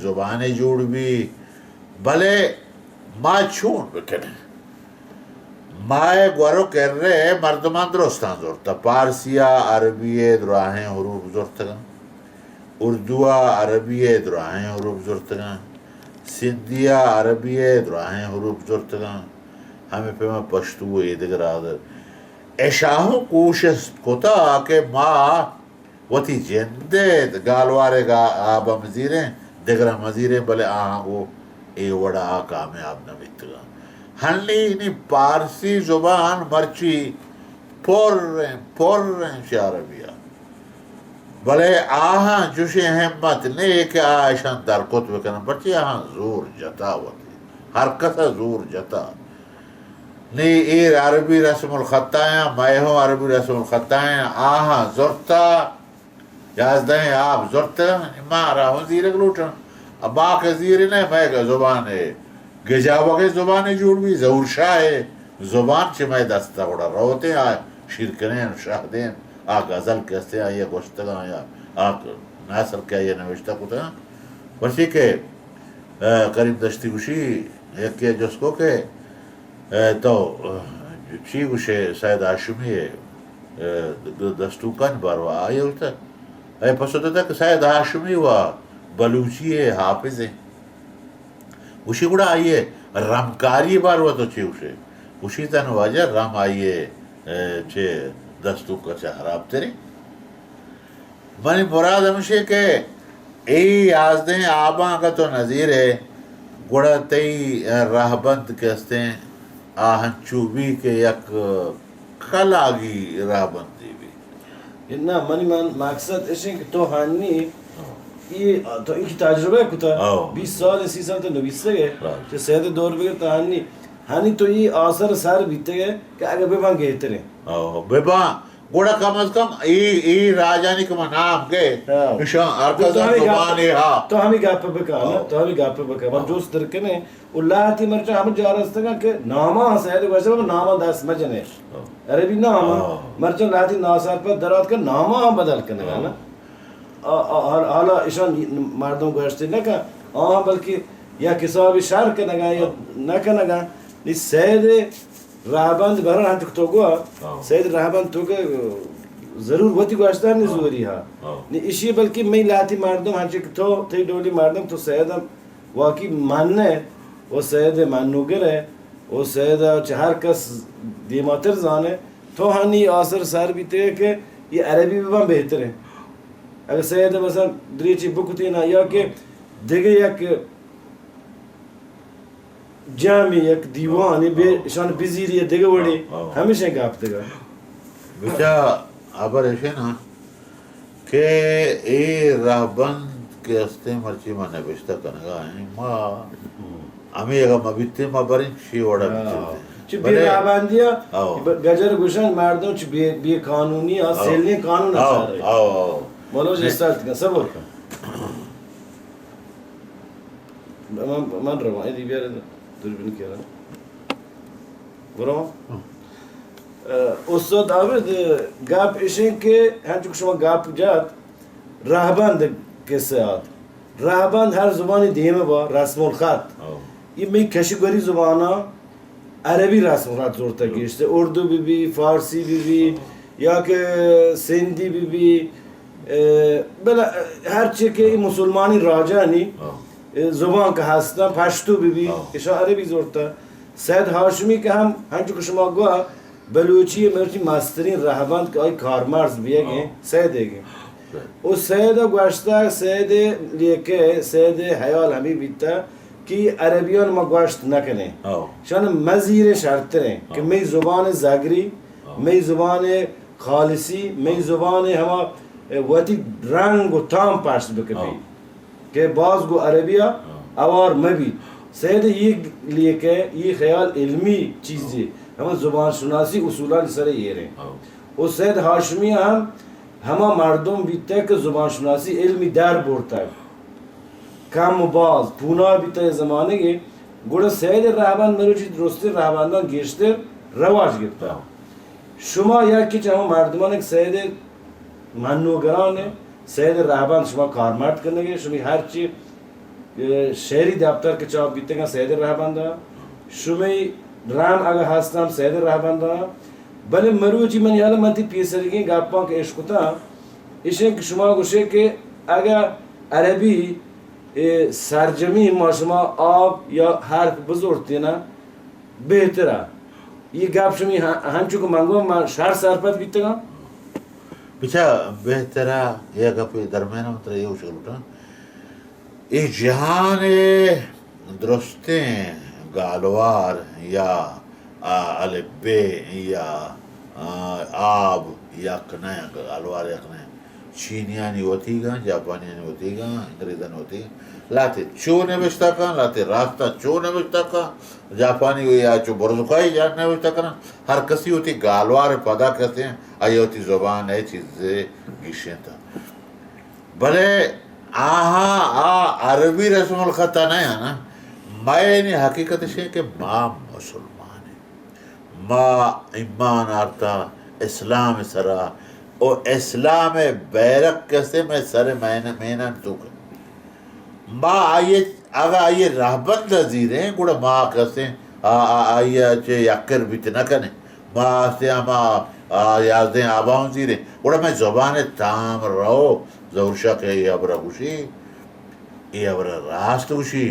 زبانے جوڑ بی، بلے ما چون بکنیں؟ مائے گور و کرے مردمان درستاں زرتہ، پارسی ء عربی ء دراہیں حروف زرتگاں، اردو ء عربی ء دراہیں حروف زرتگاں، سندھی ء عربی ء دراہیں حروف زرتگاں، ہمے پیما پشتو ء ایدگہ راج۔ اشاں ہوں کوشست کتا کہ ما وتی جند ء گالوارے گا آب ء مزیریں، دگراں مزیریں، بلے آہاں گوں اے وڑا آ کامیاب نہ بیتگاں۔ ہنی نی پارسی زبان مرچی پر ایں، پر ایں چہ عربی ء۔ بلے آہاں چوشیں ہمت نے کہ آ اشاں درکت بکنن، پرچی آہاں زور جتا وتی، ہر کس ء زور جتا۔ نی ایر عربی رسم الخطایاں، مئے ہوں عربی رسم الخطایاں، آہاں زرتا، یازدہیں آب زرتگاں، مارا ہوں زیرگ لوٹاں۔ ء ما کہ زیریں نہ، مئے زبان ء گجاوگیں زبانے جوڑ بی، ظہور شاہ ء زبان چہ مئے دست ء گڑا روتیں، آ شیرکنیں شاہدیں، آ غزل کہ استیں، آئی ء گوشتگاں یا آ نثر کہ آئی ء نوشتہ کتگاں۔ پرچے کہ، ء، کریم دشتی گوشی، یکے ء جست کو کہ اے تو، اے، چی گوشے سید ہاشمی ء، اے، د-، دستونکانی باروا؟ آئی ء گوشتہ، اے پسو داتہ کہ سید ہاشمی و بلوچی ء حافظ ایں۔ گوشی گڑا آئی ء رمکاری باروا تو چی گوشے؟ گوشی تن واجہ رم آئی ء، اے، چہ دستونک ء چہ ہراب تریں۔ منی مراد ہمشی کہ اے یازدہیں آباں اگاں تو نزیرے، گڑا تئی رہبند کہ استیں، آ ہنچو بی کہ یک کلاگی رہبندے بی۔ نہ، منی من مقصد اشیں کہ تو ہنی، اے تو ایک تجربہ کتا، او۔ بیست سال، سی سال تو نویسگ ئے، راست۔ کہ سید دور بگر تو ہنی، ہنی تو اے آثر سر بیتگ ئے کہ اگہ بباں گہتریں۔ او، بباں۔ گڑا کم از کم اے، اے راجانی کہ ما نام گئے، ہاں۔ اشاں ہر کس تو ہمیں گپ، زبانے ہا۔ تو ہمیں گپ بکا، ہاں۔ تو ہمیں گپ بکا۔ من ہاں۔ جوست در کنے، و لہتی مرچا ہم جا رستگا کہ ناما سید گوشت، ناما دست مجنے۔ ہاں۔ عربی نام، ہاں۔ مرچا لہتی ناسر پر درات کہ ناما ہم بدل کنگا نا۔ ہاں۔ آ، آ، حال-، حالا اشان مردم گوشتے نہ کن، آ، بلکہ یک حسابی شر کنگا یا ہاں۔ نہ کنگا۔ نی سید رہبند بہرحال ہنچو کہ تو گوا، ہاں۔ سید رہبند تو کہ ضرور وتی گوشتار نی ہاں۔ زوری ہا۔ ہاں۔ نی اشی بلکہ مئی لہتی مردم ہنچو کہ تو، تئی ڈولی مردم تو سید ہم واقعی من ئے و سید منوگر ئے و سید چہ ہر کس دیماتر زانے، تو ہنی آسر سر بیتے کہ یہ عربی ببان بہتر ہے۔ اگر سید مثلاً دریچی بکتینا یا کہ دیگه یک جمعی یک دیوانے بہ، ہاں۔ اشان بزیری یا دگہ وڑے، ہاں، ہاں۔ ہمیشہ گپ دگہ۔ بچا ہبر ایشے نا کہ اے رہبند کہ استیں مرچی ما نبشتہ کنگا ہیں، ما ہم۔ ہمیں اگہ مبیتیں ما بریں چی وڑا ہاں۔ بیتیں۔ چی بے بلے رہبندی ء، ہاں۔ ب-، گجر گوشن مردم چی بے، بے قانونی ء، ہاں۔ سیلیں قانون ء ہاں، سر رہے۔ ہاں، ہاں۔ بلوچ نے استاد کن، صبر کن۔ من، من رواں، ادی بیار دوربین کرا۔ برو۔ ہاں۔ اه، استاد عابد، گپ اشیں کہ ہنچو کہ شما گپ جات، رہبند قصہ آت۔ رہبند ہر زبانی دیم با، رسم الخط۔ ہاں۔ یہ می کشی گوری زبانا عربی رسم الخط زورتا ہاں۔ گیشتے، اردو بی بی، فارسی بی بی، ہاں۔ یا کہ سندھی بی بی، اے، بلے ہر چی کہ مسلمانی راجانی، ہاں۔ اے، زبان کہ ہستا، پشتو بی بی، ہاں۔ اشا عربی زورتا۔ سید ہاشمی کہ ہم، ہنچو کہ شما گوا، بلوچی مرچی مسترین رہبند کہ آئی کارمرز بیگ ہیں، ہاں۔ سید ایگ ہیں۔ ہاں۔ او سید گوشتا، سید لیکے، سید حیال ہمی بیتا کہ عربیان ما گوشت نہ کنے۔ ہاں۔ شان مزیر شرتر ہیں کہ ہاں۔ مئی زبان زگری، ہاں۔ مئی زبان خالصی، مئی ہاں۔ زبان ہما وتی رنگ و تام پشت بکپی۔ ہاں۔ کہ باز گوں عربی ء ہاں۔ اوار مہ بیت۔ سید ء یہ لیکہ، یہ خیال علمی چیزے، ہاں۔ ہمے زبان شناسی اصولانی سر ء ایر انت۔ ہاں۔ و سید ہاشمی ء ہم ہما مردم بیتگ کہ زبان شناسی علمی در برتگ۔ کم و باز پونا بیتگ زمانگے، گڑا سید رہبند مروچی درستیں رہبندان گیشتر رواج گپتگ۔ ہاں۔ شما یکے چہ ہما مردمان کہ سید منوگران ء، سید رہبند شما کارمرد کنگے، شمی ہرچی شعری دپتر کہ چاپ بیتگاں سید رہبندا، شمئی رام اگہ ہستاں سید رہبندا، بلے مروچی من یال من تی پیسرگیں گپاں کہ اشکتاں، اشیں کہ شما گوشے کہ اگہ عربی اے سرجمی ما شما آب یا حرف بزورتینا، بہترا۔ یہ گپ شمی ہن-، ہنچو کہ من گوں من شر سرپد بیتگاں۔ بچا بہترا، یہ گپ درمیان من ترا یہ گوشگ لوٹاں۔ اے جہان ء درستیں گالوار یا، آ، الف بے یا، آ، آب یک نہ، گالوار یک نہ۔ چینیانی وتیگاں، جاپانیانی وتیگاں، انگریزانی وتیگاں۔ لاتے چو نوشتہ کن، لاتے راستا چو نوشتہ کن، جاپانی یا چو برزکائی جان نوشتہ کن، ہر کسی وتی گالوار پدا کسیں، آئی وتی زبان ہے چیز گیشیں تا۔ بلے آہاں آ عربی رسم الخط ء نہ آں نا، مئے نی حقیقت اش کہ ما مسلمان ایں، ما ایمان آرتا اسلام سرا، او اسلام بیرک کسے مئے سر مین-، مینان توک۔ ما آئی، اگا آئی رہبند زیریں، گڑا ما کسے آ، آ، آئی چے یکر بیت نہ کنیں۔ ما آستے ہما، آ، یازدہیں آباں زیریں۔ گڑا مئے زبان ء تام رو، ظہور شاہ کہ اے ہبرا گوشی، اے ہبرا راست گوشی۔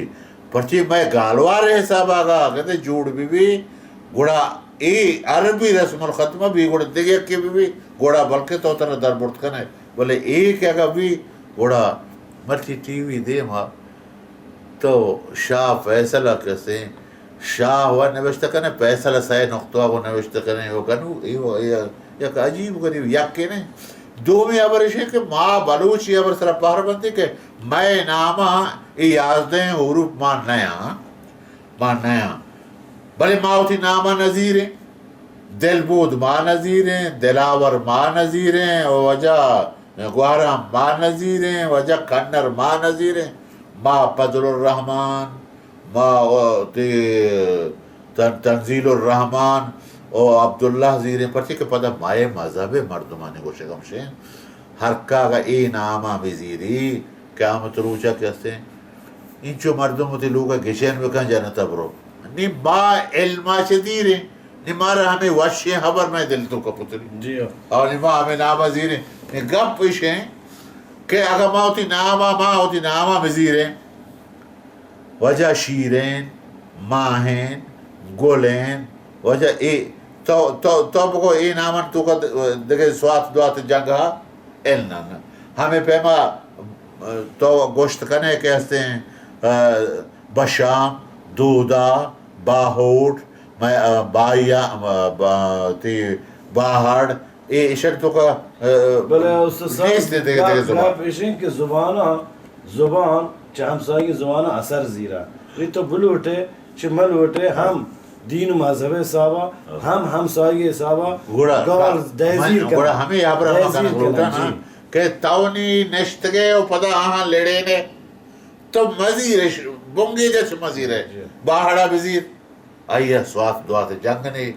پرچے مئے گالوار ء حساب آگا کہتے جوڑ بی بی، گڑا اے عربی رسم الخط ما بی گڑا دگہ یکے بی بی، گڑا بلکہ تو ترا در برت کنے۔ بلے اے کہ اگا بی، گڑا مرچی ٹی وی دیما تو شاہ فیصل ء کسیں، شاہ و نوشتہ کنے، فیصل ء سئے نقطہ و نوشتہ کنے، و کنو، اے و، اے یک عجیب غریب یکے نے۔ دومی ہبر اش کہ ما بلوچی ہبر سرا پہر بندی کہ مئے نام اے یازدہیں حروف ما نیاں، ما نیاں۔ بلے ما وتی نام نزیریں، دلبود ما نزیریں، دلاور ما نزیریں، و وجہ گوہرام ما نزیریں، واجہ کنر ما نزیریں، ما فضل الرحمن، ما، او، تی تن-، تنزیل الرحمن، او عبداللہ زیریں، پرچے کہ پدا مئے مذہب مردمانی گوشگ ہمشیں، ہر کاغا اے ناما بزیری، قیامت روچا کہ ہستیں، انچو مردم وتی لوگا گچین بکن جنتا برو۔ نی ما علما چہ دیریں، نی مارا ہمے وشیں ہبر مئے دل تو کپتنی۔ جی ہاں۔ اور نی ما ہمے ناما زیریں۔ نی گپ اشیں کہ اگا ما وتی ناما، ما وتی ناما بزیریں، واجہ شیرین، ماہین، گلین، واجہ اے، تو، تو، تو بگو اے نامان توکا دگہ سوات دوات جنگا النن۔ ہمے پیما تو گوشت کنے کہ ہستیں، آ، بشام، دودا، باہوٹ، مئے، آ، بایا، آ، با-، تی باہڑ، اے ایشانی توکا، آ، بلے استاد صاحب، نیست دگہ، دگہ گپ، زبان۔ گپ ایشیں کہ زباناں، زبان چہ ہمساہگی زباناں اثر زیرا۔ نی تو بلوٹے، چہ ملوٹے، ہم دین و مذہب حسابا، ہم ہمساہگی حسابا، گڑا، گال دہزیر من، کنن۔ گڑا ہمے ہبرا ما دہزیر کنگ لوٹاں کنن، نا، جی۔ کہ تو نی نشتگے و پدا آہاں لڑینے، تو مزیرش، بنگیجا چہ مزیرے، جی۔ باہڑا بزیر۔ آئی ء سوات دوات جنگ نے۔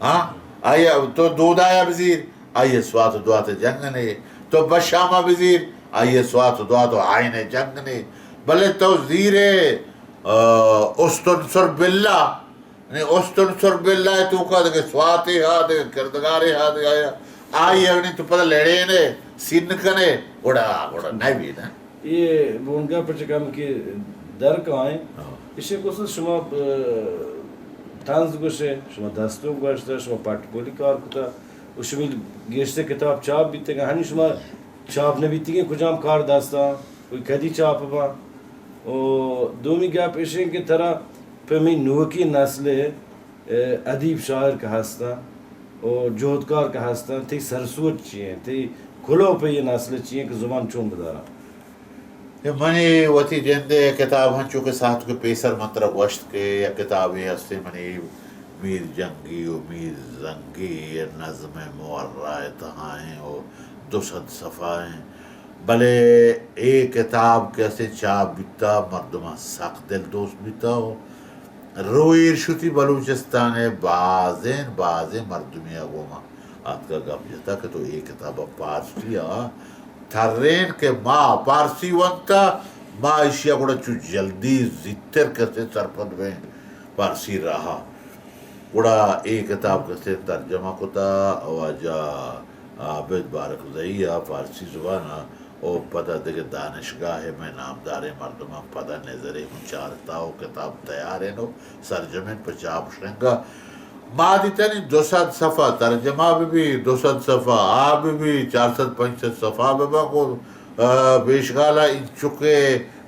ہاں؟ آئی ء تو دودایا بزیر، آئی ء سوات دوات جنگ نے۔ تو بشاما بزیر، آئی ء سوات دوات و آئین جنگ نے۔ بلے تو زیرے، آ، استنصر باللہ، نے استنصر باللہ توکا دگہ سواتے ہا، دگہ کردگارے ہا، دگہ آیا۔ آئی ء تو پدا لڑینے، سین کنے، گڑا، گڑا نہ بی نا۔ اے بونگا پچ کم کہ در کائیں، ہاں۔ ایشی خصوص شما، آ، طنز گوشے، شما دستو گوشتا، شما پٹ پولی کار کتا، و شمی گیشتر کتاب چاپ بیتگا، ہنی شما چاپ نہ بیتگیں کجام کار دستا، و کدی چاپ با۔ و دومی گپ ایشیں کہ ترا پہ می نوکی نسل ادیب شاعر کہ ہستاں و جہدکار کہ ہستاں، تئی سرسوچ چی انت؟ تئی کلوہ پہ یہ نسل چی انت کہ زبان چون بداراں؟ اے منی وتی جند ء کتاب ہنچو کہ ساعت کہ پیسر من ترا گوشت کہ یک کتابے ہستے منی میر جنگی و میر زنگی نظم مورا ء تہا ایں و دو سد صفحہ ایں، بلے اے کتاب کہ ہستے چاپ بیتا مردماں سک دل دوست بیتا و رو ایر شتی بلوچستان ء بازیں، بازیں مردمے ء گوما آتکا گپ جتا کہ تو اے کتاب ء پارسی ء ترین کہ ما پارسی ونتا ما ایشی ءَ گڑا چو جلدی زیتر کسے سرپد بیں پارسی راہ ءَ۔ گڑا اے کتاب کسے ترجمہ کتا واجہ عابد بارکزئی ءَ پارسی زبان ءَ، او پدا دگہ دانشگاہ ءِ مئے نامداریں مردماں پدا نظرے گوں چارتا و کتاب تیار انت و سرجمیں پہ چاپ شنگ ءَ۔ ما دیتنی دو سد صفحہ ترجمہ بہ بی، دو سد صفحہ آ بہ بی، چار سد پنچ سد صفحہ بہ با کو، آ، پیشگال ءَ انچکے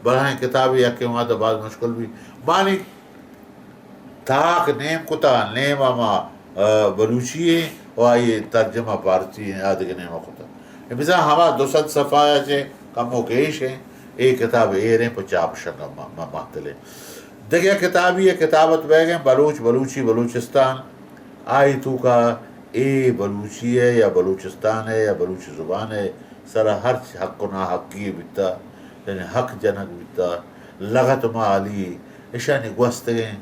بلاہیں کتابے یکیں وہد ءَ باز مشکل بی۔ مانی تاک نیم کتا، نیم ہما، آ، بلوچی ایں و آئی ترجمہ پارسی ایں، آ دگہ نیمہ کتا۔ بزاں ہما دو سد صفحہ ءَ چہ کمو گیش ایں، اے کتاب ایریں پہ چاپ شنگ ءَ م-، م-، مہتلیں۔ دگہ کتابی ءِ کتابت بیگ ایں، بلوچ، بلوچی، بلوچستان۔ آئی توکا اے بلوچی ءِ یا بلوچستان ءِ یا بلوچی زبان ءِ سرا ہرچ حق و ناحقی بیتا، یعنی حق جنگ بیتا، لغت مالی، اشانی گوستگیں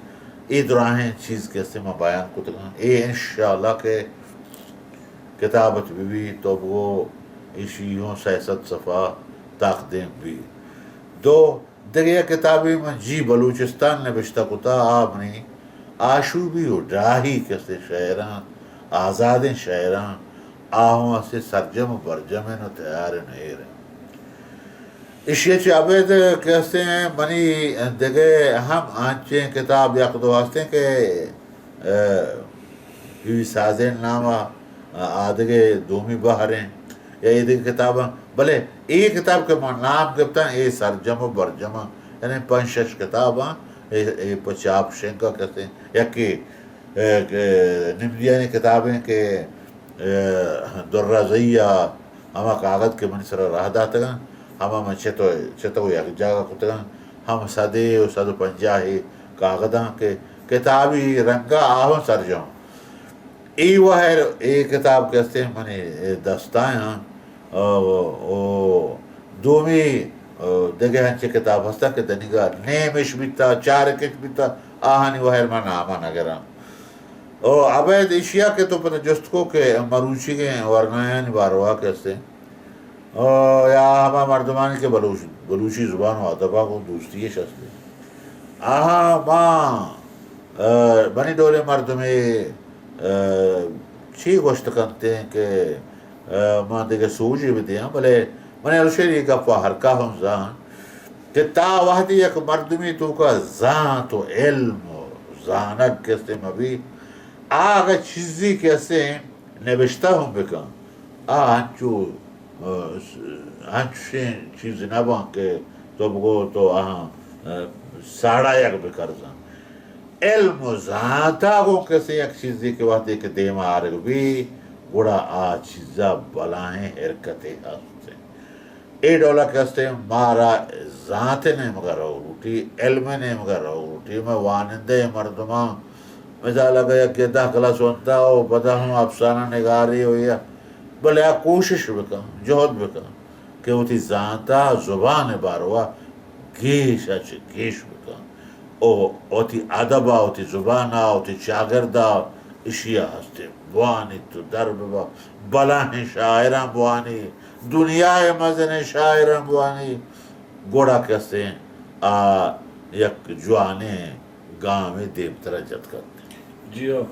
اے دراہیں چیز کہ استیں ما بیان کتگاں۔ اے انشاءاللہ کہ کتابت بہ بی تو بگو ایشی ہوں سئے سد صفحہ تاک دیم بی۔ دو دگہ یک کتابے من جی بلوچستان نبشتہ کتا، آ منی آشوبی و ڈاہی کسے شعراں، آزادیں شعراں، آ ہوں اسے سرجم و برجم انت و تیار انت و ایر انت۔ ایشی ءَ چہ ابید کہ استیں منی دگہ ہم انچیں کتاب یک دو ہستیں کہ، اے، پی وی سازین نام ءَ، آ، آ دگہ دومی بہریں یا اے دگہ کتاباں، بلے اے کتاب کہ من نام گپتاں، اے سرجم و برجماں، یعنی پنچ شش کتاباں، اے، اے پہ چاپ شنگ ءَ کسیں یکے، اے، اے، نمدیانی کتابیں کہ، اے، درازئی ءَ ہما کاغد کہ منی سرا راہ داتگاں، ہما من چتو، چتو یک جاگہ کتگاں، ہم سدے و سد و پنجاہے کاغداں کہ کتابی رنگ ءَ آہوں سرجم۔ اے وہر، اے کتاب کہ استیں منی دستایاں، او، او، دومی، او، دگہ انچیں کتاب ہستاں کہ دنیگا نیمش بیتا، چارکش بیتا، آہانی وہر من ناما نگراں۔ او ابید ایشیا کہ تو پدا جست کو کہ مروچیگیں ورنایانی باروا کہ استیں، او یا ہما مردمانی کہ بلوچ، بلوچی زبان و ادبا گوں دوستی اش است۔ آہاں ما، اے، منی ڈولیں مردمے، اے، چی گوشت کنتیں کہ، اے، ما دگہ سوجے بدیاں، بلے منی الشیر یہ گپا ہر کاہوں زان کہ تا وہدی یک مردمی توکا زانت و علم و زانگ کسے مبی، آ اگہ چیزی کسے نبشتہ ہم بکن، آ انچو، آ، انچوشیں چیز نہ باں کہ تو بگو تو آہاں، آ، ساڑایگ بکرزاں۔ علم و زانتا گوں کسے یک چیزے کہ وہدے کہ دیما آرگ بی، گڑا آ چیزا بلاہیں حرکتے ہست۔ اے ڈولا کہ استیں مارا زانت ءِ نیمگا روگ لوٹی، علم ءِ نیمگا روگ لوٹی۔ مئے وانندہ مردماں مثال اگہ یکے دہ کلاس ونتا و پدا ہم افسانہ نگاری و یا، بلے آ کوشش بکن، جہد بکن کہ وتی زانتا زبان ءِ باروا گیش ءَ چہ گیش بکن۔ او وتی ادب ءَ، وتی زبان ءَ، وتی چاگرد ءَ ایشی ءَ ہستیں بوانیت و در ببا، بلاہیں شاعراں بوانی، دنیا ءِ مزنیں شاعراں بوانی، گڑا کسیں آ یک جوانیں گامے دیمترا جت کنت۔ جی ہاں،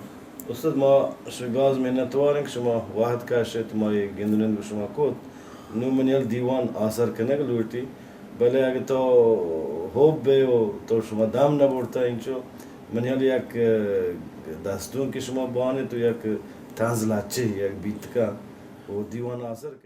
استاد، ما شمئے باز منتوار ایں کہ شما وہد کشت، ما اے گند نند گوں شما کت۔ نوں منی ہیال دیوان آسر کنگ لوٹی، بلے اگہ تو ہوب بئے و تو شما دم نہ برتہ انچو، منی ہیال یک دستونکے شما بوانیت و یک تنز لچے یک بیتکا و دیوان آسر کنیت۔